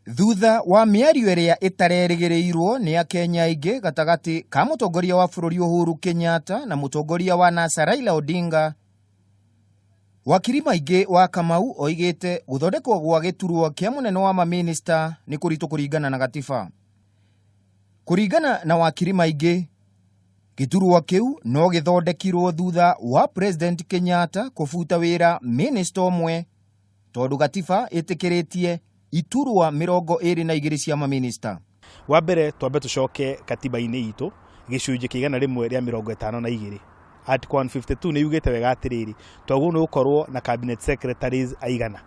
Thutha wa mĩario ĩrĩa ĩtarerĩgĩrĩirwo nĩ Akenya aingĩ gatagatĩ ka mũtongoria wa bũrũri Uhuru Kenyatta na mũtongoria wa NASA Raila Odinga, wakiri Maingĩ wa Kamau oigĩte gũthondekwo gwa gĩturwa kĩa mũnene wa mamĩnĩsta nĩ kũritũ kũringana na gatiba. Kũringana na wakiri Maingĩ, gĩturwa kĩu no gĩthondekirwo thutha wa President Kenyatta kũbuta wĩra mĩnĩsta ũmwe tondũ gatiba ĩtĩkĩrĩtie iturwa 22 cia mamĩnĩsta. Wa mbere twambe tũcoke katiba-inĩ itũ gĩcunjĩ kĩa 152, Article 152, nĩ yugĩte wega atĩrĩrĩ, twagĩrĩirwo nĩ gũkorwo na cabinet secretaries aigana?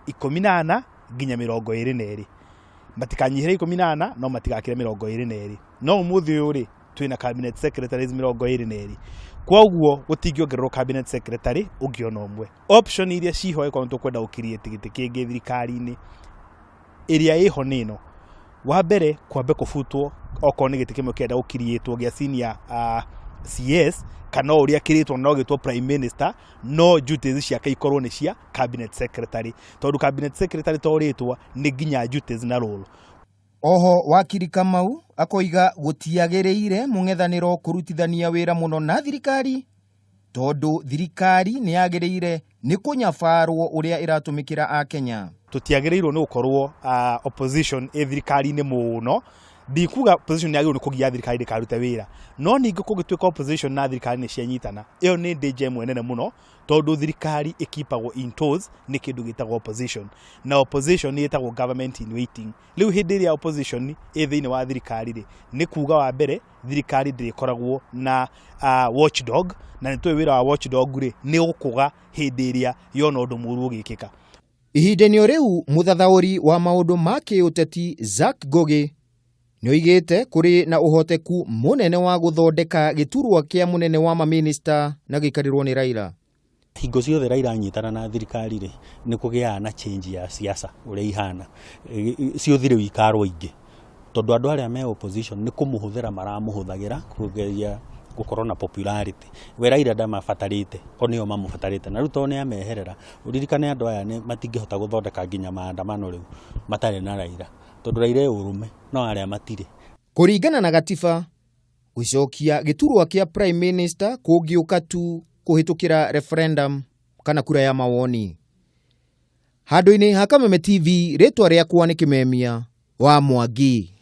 14 nginya 22. Matikanyihĩre 14, no matigakĩre 22. No ũmũthĩ ũyũ rĩ, twĩna cabinet secretaries 22, koguo gũtingĩongererwo cabinet secretary ũngĩ ona ũmwe. Option iria ciho ĩkorwo nĩ tũkwenda gũcreate gĩtĩ kĩngĩ thirikari-inĩ ĩrĩa ĩho nĩ ĩno. Wa mbere, kwambe kũbutwo okorwo nĩ gĩtĩ kĩmwe kĩrenda gũcreatwo gĩa senior CS, kana o ũrĩa kĩrĩtwo no gĩtwo prime minister, no duties ciake ikorwo nĩ cia cabinet secretary, tondũ cabinet secretary to rĩtwa, nĩ nginya duties na role. Oho wakiri Kamau akoiga gũtiagĩrĩire mũng'ethanĩro kũrutithania wĩra mũno na thirikari, tondũ thirikari nĩ yagĩrĩire nĩ kũnyabarwo ũrĩa ĩratũmĩkĩra Akenya. Tũtiagĩrĩirwo nĩ gũkorwo opposition ĩ thirikari-inĩ mũno. Ndikuga opposition nĩ yagĩrĩirwo nĩ kũgia thirikari ndĩkarute wĩra, no ningĩ kũngĩtuĩka opposition na thirikari nĩ cianyitana, ĩyo nĩ danger ĩmwe nene mũno, tondũ thirikari ĩkeepagwo in toes nĩ kĩndũ gĩtagwo opposition, na opposition nĩ ĩtagwo government in waiting. Rĩu hĩndĩ ĩrĩa opposition ĩ thĩinĩ wa thirikari rĩ, nĩ kuga wa mbere thirikari ndĩrĩkoragwo na watchdog, na nĩ tũĩ wĩra wa watchdog rĩ, nĩ gũkũga hĩndĩ ĩrĩa yona ũndũ mũru ũgĩkĩka. Ihinda-inĩ o rĩu, mũthathaũri wa maũndũ ma kĩũteti Zack Ngugi nĩoigĩte kũrĩ na ũhoteku mũnene wa gũthondeka gĩturwa kĩa mũnene wa mamĩnĩsta na gĩikarĩrwo nĩ Raila. Hingo ciothe Raila anyitana na thirikari rĩ, nĩ kũgĩaga na change ya siasa ũrĩa ihana ciũthi. Rĩu ikarwo ingĩ, tondũ andũ arĩa me opposition nĩ kũmũhũthĩra maramũhũthagĩra kũgeria gũkorwo na popularity. We Raila ndamabatarĩte, o nĩo mamũbatarĩte, na rĩu tondũ nĩ ameherera, ũririkane andũ aya nĩ matingĩhota gũthondeka nginya maandamano rĩu matarĩ na Raila, tondũ Raila e ũrũme, no arĩa matirĩ. Kũringana na gatiba, gũcokia gĩturwa kĩa prime minister kũngĩũka tu kũhĩtũkĩra referendum kana kura ya mawoni. Handũ-inĩ ha Kameme TV, rĩtwa rĩakwa nĩ Kĩmemia wa Mwangi.